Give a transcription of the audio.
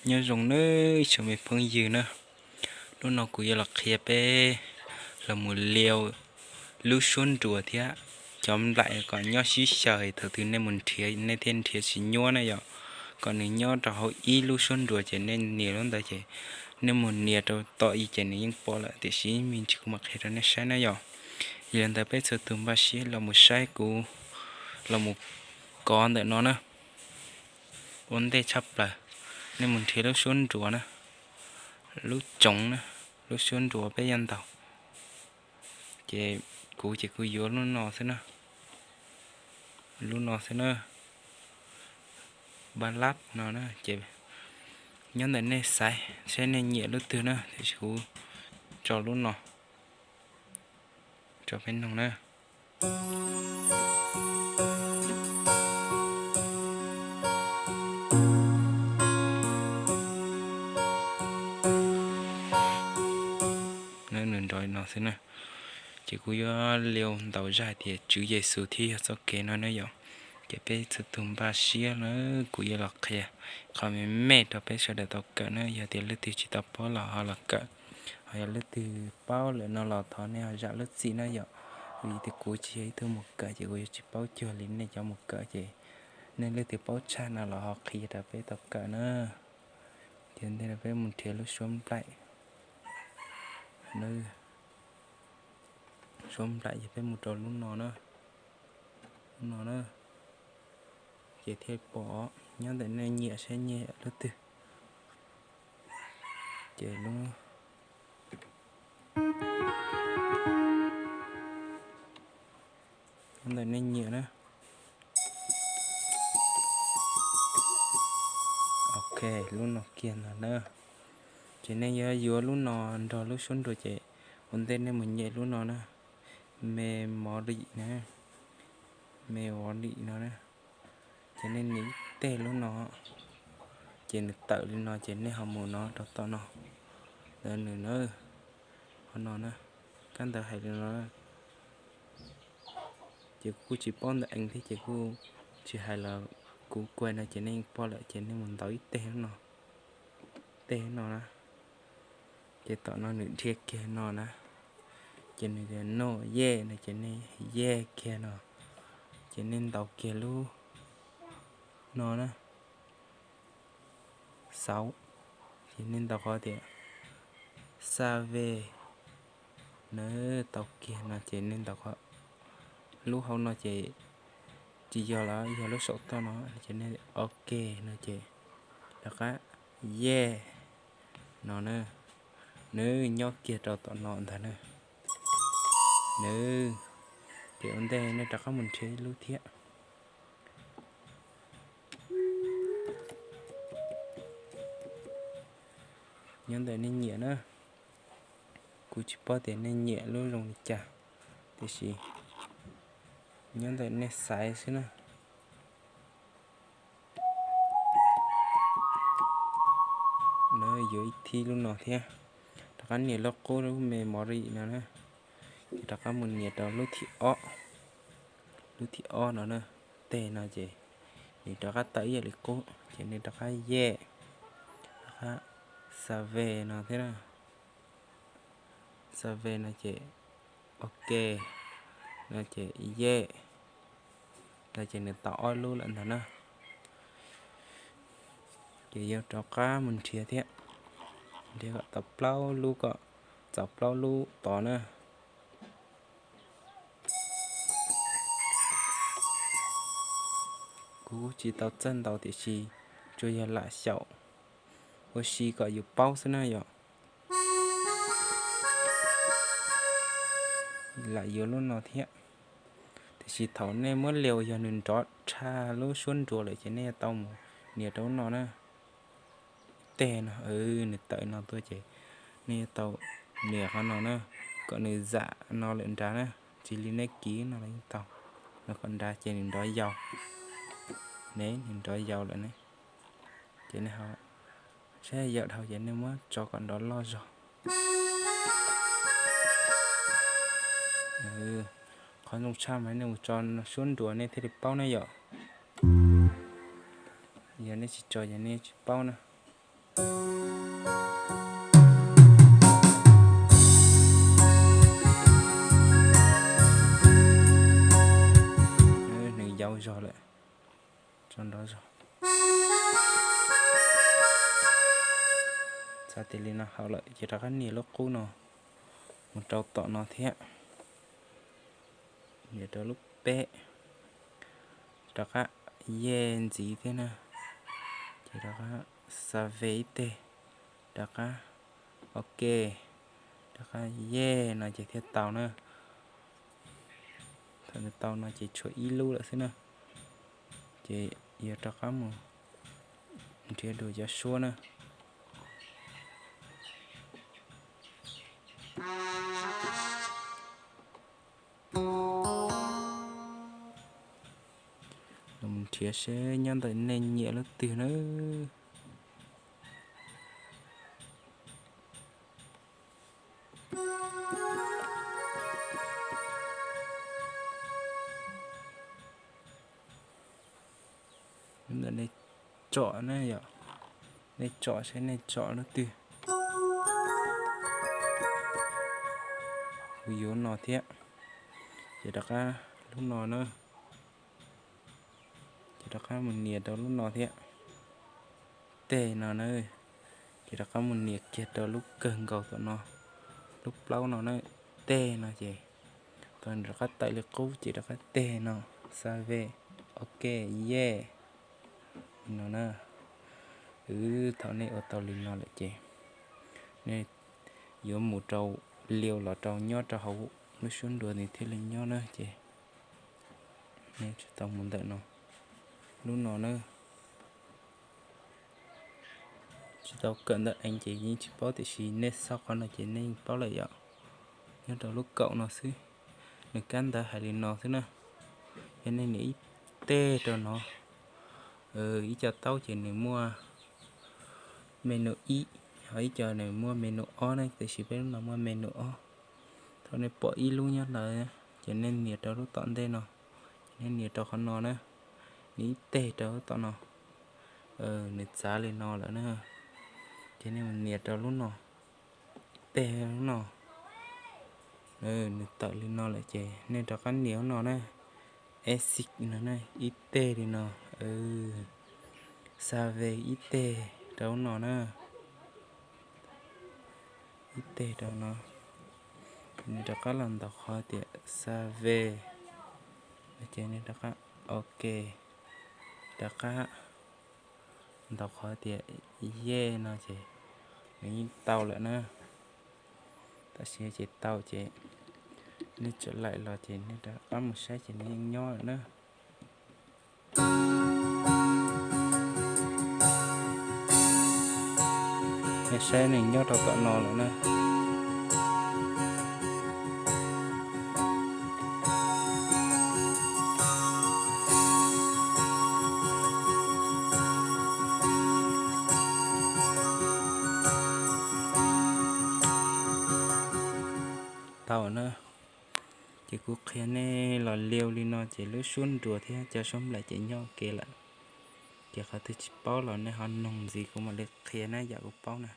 Nyob zoo nawb ib tsoom me phooj ywg na, hnub no kuv yuav los qhia peb los mus liau lub suab nruas thiab cov nplaim kom nyob sib xyaw, thaum twg nej mus nrhiav nej thiaj nrhiav tsis nyuaj na yom. Kom nws nyob rau hauv ib lub suab nruas ces nej nias lub ntawd ces nej mus nias rau tom i ces nws yeej pom lawm, tiam sis me ntsis kuv mam qhia rau nej saib na yom. Yog li ntawd peb txhua tus npaj siab los mus saib kuv los mus kov ntawm no na. Ua ntej tshaj plaws, nej mus nrhiav lub suab nruas na, lub tsoov na, lub suab nruas peb yuav ntaus. Ces kuv ces kuv yuav lub no xwb na, lub no xwb na, ba lab no na. Ces nyob ntawm nej xaiv saib nej nyiam lub twg na, tiam sis kuv tso lub no tso peb noog na. Nws nrov no xwb na. Ces kuv yuav liau ntaus zaj hais tias Tswv Yexus thiab yog txoj kev no na yom. Ces peb txhua tus npaj siab na, kuv yuav los qhia qhov me me rau peb sawv daws tau kawm na. Yog tias leej twg tsis tau paub los ho los kawm, ho yog leej twg paub lawm no los thov nej ho zam lub txim na yom. Vim tias kuv tsis yog ib tug mus kawm ces kuv yuav tsis paub cuag li nej cov mus kawm ces nej leej twg paub tshaj no los ho qhia rau peb tau kawm na. Ces ntej no peb mus nrhiav lub suab nplaim. Suab nplaim ces peb mus rau lub no na, lub no na. Ces thiaj pom nyob ntawm nej nyiam saib nyiam lub twg. Ces lub ntawm nej nyiam na. Ok, lub no kiag ntag na. Ces nej yuav yuav lub no nrog lub suab nruas ces ua ntej nej mus nyem lub no na, me mov lim na, me mov lim no na. Ces nej nias ib teg lub no, ces nws tawm li no ces nej ho mus no rau tom no, ntawd nws na, qhov no na, kab ntawv hais li no. Ces kuv kuj tsis paub ntawv ees thiab ces kuj tsis hais los kuv kuaj no ces nej yeej paub lawm ces nej mus ntaus ib teg lub no, teg lub no na. Ces tom no nws dhia kiag no na, ces nws tias no yej no ces nej yej kiag no, ces nej ntaus kiag lub no na, xauv, ces nej ntaus qhov tias xa ve na, tau kiag no ces nej ntaus qhov lub hauv no ces tsis yog los yog lub saum toj no ces nej ok no ces rov qab yej no na, nws nyob kiag rau tom no ntag na. Nws, ces ua ntej nej rov qab mus nrhiav ib lub thiab. Nyob ntawm nej nyiam na, kuv tsis paub tias nej nyiam lub zoo li cas, tiam sis nyob ntawm nej xaiv xwb na. Nws yuav ib thib lub no thiab, rov qab nias lub qub lub me mos ris no na, ces rov qab mus nias rau lub thib ob, lub thib ob no na, teg no ces nws rov qab tawm ib yam li qub ces nws rov qab yej, rov qab xa ve no thiab na, xa ve no ces ok, no ces yej, no ces nws tau ob lub lawm ntag na. Ces yuav rov qab mus nrhiav thiab, nrhiav kom tau plaub lub, kom txaus plaub lub tod na. Kuv tsis tau txawj ntaus tiam sis tsuas yog lam xyaum ua si kom yus paub xwb na yom. Lam yuav lub no thiab, tiam sis thaum nej muab lias yog nws nrov tshaj lub suab nruas lawm ces nej yuav tau mus nias rau lub no na. Teg no, nws tawm no tuaj ces nej yuav tau nias qhov no na, kom nws zam no lawm nrad na, tsis li nej kiv no los yeej tau. No kom nrad ces nws nrov yau, ne nws nrov yau lawm ne, ces nej ho saib yam dhau ces nej muab tso kom nrov loj zog. Qhov zoo tshaj mas nej mus tso suab nruas nej thiaj li paub ne yom. Yog nej tsis tso ces nej tsis paub na. Nws yau zog lawm, tso nrov zog. Txog tias li no haum lawm ces rov qab nias lub qub no mus rau tom no thiab. Nias rau lub peb, rov qab yej ntxiv thiab na, ces rov qab xav ve ib teg, rov qab ok, rov qab yej no ces thiaj tau na. Thaum nws tau no ces tshuav ib lub lawm xwb na, ces yuav rov qab mus nrhiav dua cov suab na. Los nrhiav seb nyob ntawm nej nyiam lub twg na. Ntawm nej tsom na yom, nej tsom seb nej tsom lub twg. Kuv yuav no thiab, ces rov qab lub no na, ces rov qab mus nias rau lub no thiab. Teg no na, ces rov qab mus nias kiag rau lub kawg nkaus tom no, lub plaub no na, teg no ces tau nws rov qab tawm li qub ces rov qab teg no, xav ve, ok, yej. Li no na, wb thaum nej ua tau li no lawm ces nej yuav mus rau liu los rau nyob rau hauv lub suab nruas nws thiaj li nyob na ces nej tsis tau mus ntawm no, lub no na. Tsis tau kawm ntawv eev ces yeej tsis paub tiam sis nej xauj qhov no ces nej yeej paub lawm yom. Nyob rau lub kaum no xwb, nws kab ntawv hais li no xwb na. Yog nej nias ib teg rau no, ib co taub ces nws muaj menu ib, ho ib co nws muaj menu ob na, tiam sis peb lub no muaj menu ob. Thaum nej pom ib lub nyob ntawd ces nej nias rau lub tom ntej no, ces nej nias rau qhov no na, nias ib teg rau lub tom no. Nws txav li no lawm na, ces nej mus nias rau lub no, teg lub no. Nws tawm li no lawm ces nej rov qab nias lub no na, exit no na, ib teg li no, xav ve ib teg rau lub no na, ib teg rau no, nws rov qab los ntaus qhov tias xav ve, ces nej rov qab ok, rov qab ntaus qhov tias yej no ces nws yeej tau lawm na. Tam sim no ces tau ces nej tseem laim los ces nej rov qab mus saib ces nws yeej nyob lawm na. Nej saib nws nyob rau tom no lawm na. Tau na, ces kuv qhia nej los liu li no ces lub suab nruas thiab cov suab nplaim ces nyob ua ke lawm. Ces qhov twg tsis paub los nej ho noog ntxiv kuv mam li qhia na yam kuv paub na.